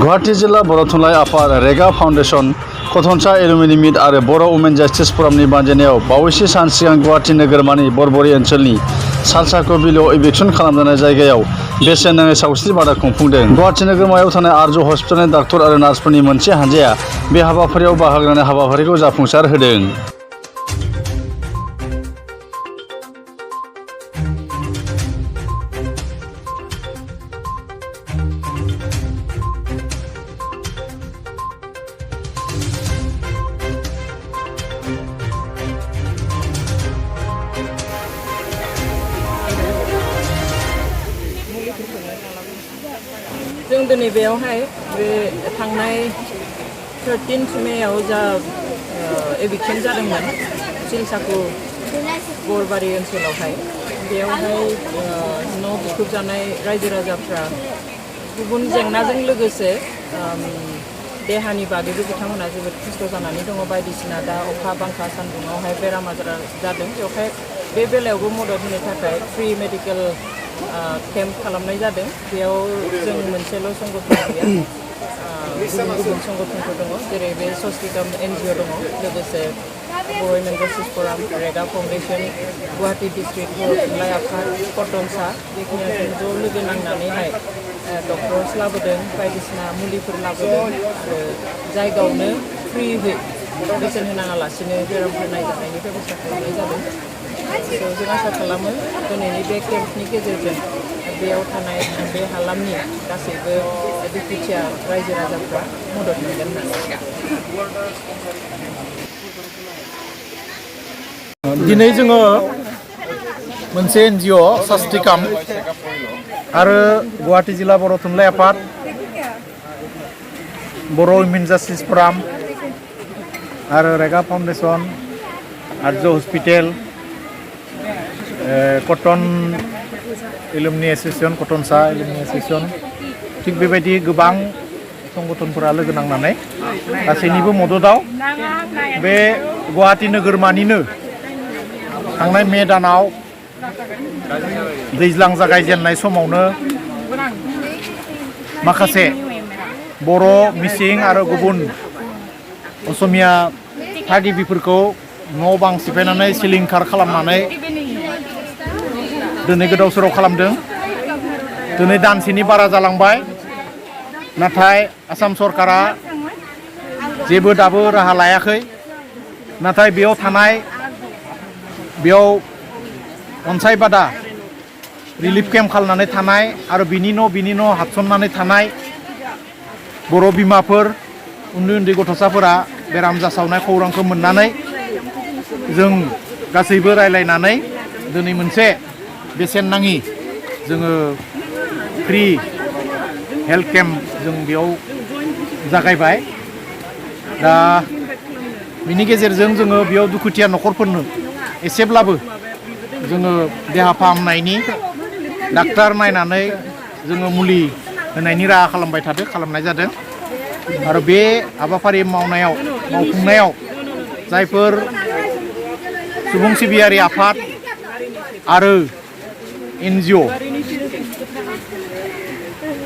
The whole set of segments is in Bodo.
गुवाहाटी जिल्ला बर' थुनलाइ आफाद रेगा फाउन्डेसन कटनसा एलुमिनि मिट आरो बर' वुमेन जास्टिस फरामनि बानजायनायाव बावैसो सान सिगां गुवाहाटी नोगोरमानि बरबरि ओनसोलनि सालसाखो बिलोआव इभिक्सन खालामजानाय जायगायाव बेसेन नाङै सावस्रि बादा खुंफुंदों। गुवाहाटी नोगोरमायाव थानाय आर्ज हस्पिटालनि डाक्टर आरो नार्सफोरनि मोनसे हानजाया बे हाबाफारियाव बाहागो लानाय हाबाफारिखौ जाफुंसार होदों। जों दिनै बेयावहाय बे थांनाय 13 मेयाव जा एभिक्सन जादोंमोन सिलसाखु गरबारि ओनसोलावहाय बेयावहाय न' बुख्रुबजानाय रायजो राजाफ्रा गुबुन जेंनाजों लोगोसे देहानि बागैबो बिथांमोना जोबोद खस्थ' जानानै दङ। बायदिसिना दा अखा बांखा सान्दुङावहाय बेराम आजार जादों। बेवहाय बे बेलायावबो मदद होनो थाखाय फ्रि मेडिकेल केम्प खालामनाय जादों। बेयाव जों मोनसेल' संगठन गैया, गुबुन गुबुन संगठनफोर दङ, जेरै बे सस्टिकाम NGO दङ, लोगोसे बर' वुमेन जास्टिस फराम, रेगा फाउन्डेसन, गुवाहाटी डिस्ट्रिक्ट बर' थुनलाइ आफाद, कटनसा बेखिनिया जों ज' लोगो नांनानैहाय डक्टर्स लाबोदों, बायदिसिना मुलिफोर लाबोदों आरो जायगायावनो फ्रियै बेसेन होनाङालासिनो बेरामफोर नायजानायनि बेबस्था खालामनाय जादों। जों आसा खालामो दिनैनि बे केम्पनि गेजेरजों बेयाव थानाय बे हालामनि गासैबो दुखुथिया रायजो राजाफ्रा मदद मोनगोन होननानै। दिनै जोङो मोनसे NGO सस्टिकाम आरो गुवाहाटी जिल्ला बर' थुनलाइ आफाद, बर' वुमेन जास्टिस फराम आरो रेगा फाउन्डेसन, आर्ज हस्पिटेल, कटन एलुमिनि एस'सिएशन, कटनसा एलुमिनि एस'सिएशन, थिग बेबायदि गोबां संगठनफोरा लोगो नांनानै गासैनिबो मददाव बे गुवाहाटी नोगोरमानिनो थांनाय मे दानाव दैज्लां जागायजेननाय समावनो माखासे बर', मिसिं आरो गुबुन असमिया थागिबिफोरखौ न' बां सिफायनानै सिलिंखार खालामनानै दिनै गोदाव सोराव खालामदों। दिनै दानसेनि बारा जालांबाय, नाथाय आसाम सरकारा जेबो दाबो राहा लायाखै। नाथाय बेयाव अनसाय बादा रिलिफ केम्प खालामनानै थानाय आरो बिनि न' हाबसननानै थानाय बर' बिमाफोर, उन्दै उन्दै गथ'साफोरा बेराम जासावनाय खौरांखौ मोननानै जों गासैबो रायलायनानै दिनै मोनसे बेसेन नाङि जोङो फ्रि हेल्थ केम्प जों बेयाव जागायबाय। दा बिनि गेजेरजों जोङो बेयाव दुखुथिया न'खरफोरनो एसेब्लाबो जोङो देहा फाहामनायनि डाक्टार नायनानै जोङो मुलि होनायनि राहा खालामनाय जादों। आरो बे हाबाफारि मावफुंनायाव जायफोर सुबुं सिबियारि आफाद आरो NGO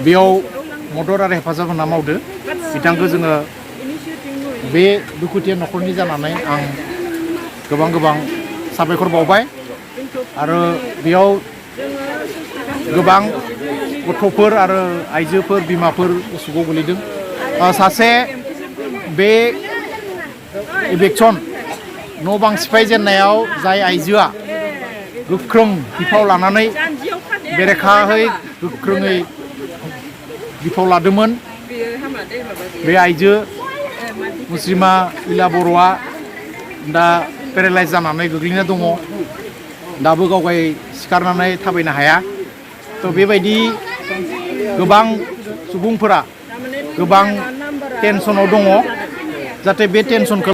बेयाव मदद आरो हेफाजाब होना मावदो, बिथांखौ जोङो बे दुखुथिया न'खरनि जानानै आं गोबां साबायखर बावबाय। आरो बेयाव गोबां गथ'फोर आरो आइजोफोर, बिमाफोर उसुगाव गोलैदों। सासे बे इभिक्सन न' बां सिफायजेननायाव जाय आइजोआ गोख्रों बिफाव लानानै बेरेखायै गोख्रोङै बिफाव लादोंमोन, बे आइजो मुस्रिमा इला बर'आ दा पेरालाइज जानानै गोग्लैना दङ, दाबो गावगाय सिखारनानै थाबायनो हाया। थ' बेबायदि गोबां सुबुंफोरा गोबां टेनसनाव दङ, जाहाथे बे टेनसनखौ